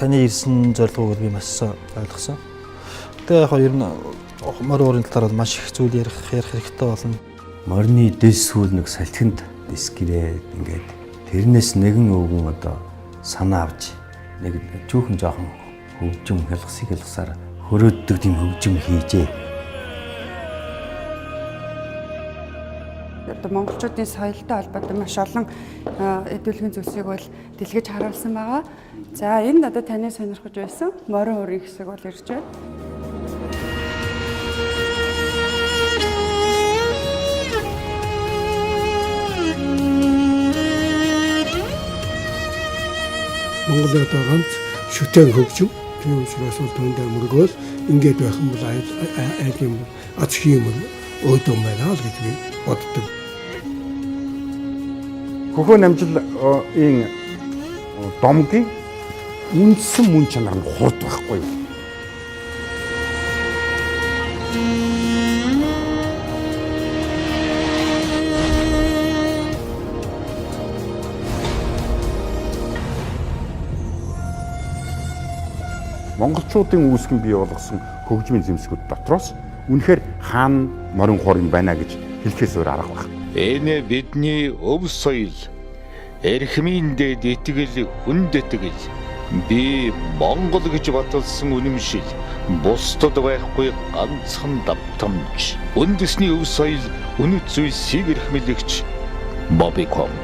Таны ирсэн зорилгыг би маш ойлгосон. Тэгээ яг ер нь морин уурын талаар бол маш их зүйл ярих хэрэгтэй болно. Морины дэс сүүл нэг салхинд дисгэрээд ингээд тэрнээс нэгэн өвгөн одоо санаа авч нэг түүхэн жоохон хөгжим хялгасыг хялгасаар хөрөөддөг тийм хөгжим хийжээ. Одоо монголчуудын соёлтой холбоотой маш олон эдүүлгэн зүйлсийг бол дэлгэж харуулсан байгаа. За энд одоо таны сонирхож байсан морин уурын хэсэг бол ирж байна. Монголын одоо ганц шүтэн хөгжим. Тийм учраас бол түүндээ мөргөөл ингээд байх юм бол айл юм аз хийм өөдөө байна л гэж би боддог. Хөхөө намжлын домгийн үндсэн мөн чанар нь хурд байхгүй юу? Монголчуудын үүсгэн бий болгосон хөгжмийн зэмсгүүд дотроос үнэхээр хаан морин хор юм байна гэж хэлэхээс өөр арга байх. Энэ бидний өв соёл, эрхмийн дэд итгэл, хүндэтгэл, би Монгол гэж баталсан үнэмшил, бусдад байхгүй ганцхан давтамж. Үндэсний өв соёл, үнэт зүйлсийг эрхмэлэгч Мобиком.